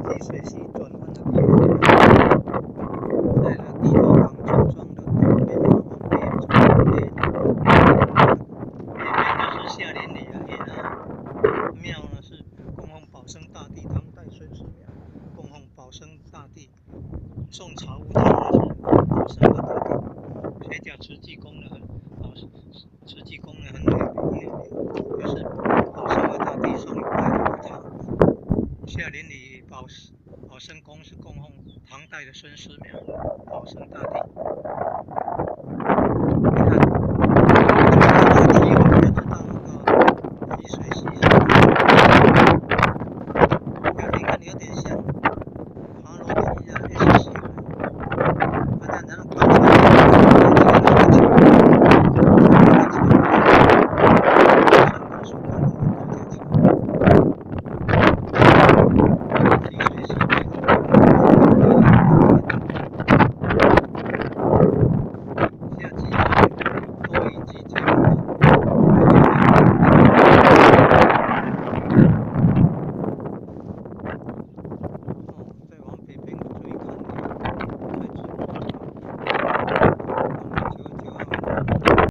提水溪轉彎的地方，在那地頭港村莊的東邊，往北走，北北邊就是下林里啊，廟呢是供奉保生大帝，唐代孫思邈供奉保生大帝，宋朝吳濤呢是保生的大帝，學甲慈濟宮呢很保慈濟宮呢很有名，就是保生的大帝宋代的吳濤。下林里保生宮是供奉唐代的孫思邈，保生大帝。你看，那個堤防就知道那個提水溪。你看，有點像。